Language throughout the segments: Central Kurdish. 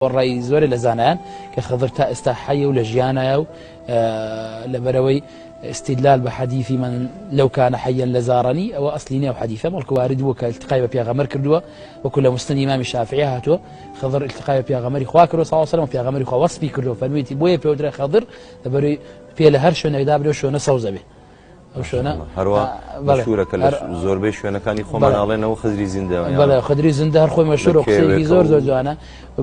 بۆ ڕای زۆرێ لە زانایان کە خضر تا ئێستا حەیە و لە ژیانایە و لەبەرەوەی استدلال بە حەدیثی من لو كان حيا لزارني ئەوە ئەسلی نیە و حەدیثە بەڵکو وارد بووە کە التقای بە پێغەمبەر کردووە وەکو لە مسند ئیمامی شافعی هاتووە خضر التقای بە پێغەمبەری خوا کردووە صلی الله علیه و سلم پێغەمبەری خوا وەسفی کردووە فەرموویەتی بۆیە پێوترێ خضر لەبەرەوەی پێ لە هەر شوێنێکدا برێ شوێنە سەوزە بێ ئەو شوێنە هەروە مەشهورە کە لە زۆربەی شوێنەکانی خۆمان ئاڵێنەوە خزری زیندە بەڵێ خدری زیندە هەر خۆی مەشهورە قسەیەکی زۆر زۆر جوانە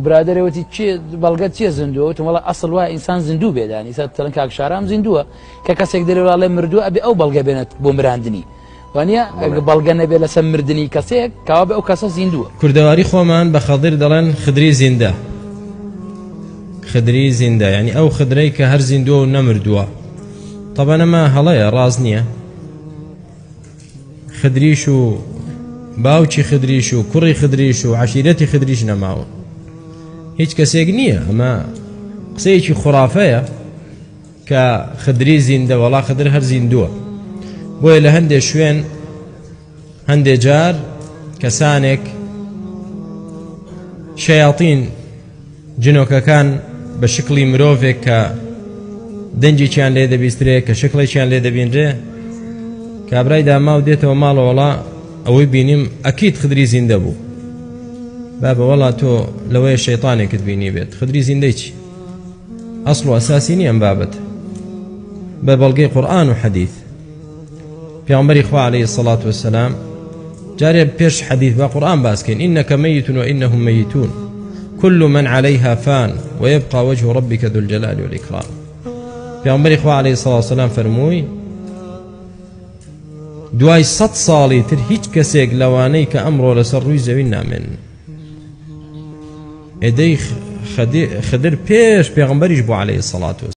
برادەرێ وتی چی بەڵگە چیە زیندووە وتم وەڵا ئەسڵ وایە ئینسان زیندوو بێدانی ئیسا تەڵن کاک شارام زیندووە کە کەسێک دەرێ وڵێ مردووە ئەبێ ئەو بەڵگە بێنێت بۆ مراندنی وانە بەڵگە نەبێ لەسەر مردنی کەسێک کاوا بێ ئەو کەسە زیندووە. کوردەواری خۆمان بە خەضر دەڵێن خدری زیندە خدری زیندە یعنی ئەو خدرەی کە هەر زیندووە و نەمردووە تەبەن ئەمە هەڵەیە ڕاست نییە خدریش و باوکی خدریش و کوڕی خدریش و عشیرەتی خدریش نەماوە هیچ کەسێک نییە ئەمە قسەیەکی خرافەیە کە خدری زیندە وەڵا خدر هەر زیندووە بۆیە لە هەندێک شوێن هەندێ جار کەسانێک شەیاطین جنۆکەکان بە شکڵی مرۆڤێک کە دەنگێکیان لێ دەبیسترێ کە شکڵێکیان لێ دەبینرێ کابرای داماو دێتەوە ماڵەوەڵا ئەوەی بینیم ئەکیت خدری زیندە بوو بابە وەڵا تۆ لەوەیە شەیطانێکت بینی بێت خدری زیندەی چی ئەسڵ و ئەساسی نییە ئەم بابەت بە بەڵگەی قورئان و حەدیث پیامبەری خوا علیه الصلاة والسلام جارێ پێش حەدیث بە قورئان باسکەین إنك ميت وإنهم ميتون كل من عليها فان ويبقى وجه ربك ذو الجلال والإكرام پیامبەری خوا علیه الصلاة والسلام فەرمووی دوای سەد ساڵی تر هیچ کەسێک لەوانەی کە ئەمڕۆ لەسەر ڕووی زەوی نامێنن ئێدەی خدر پێش پێغمبەریش بۆ عليه الصلاة والسلام.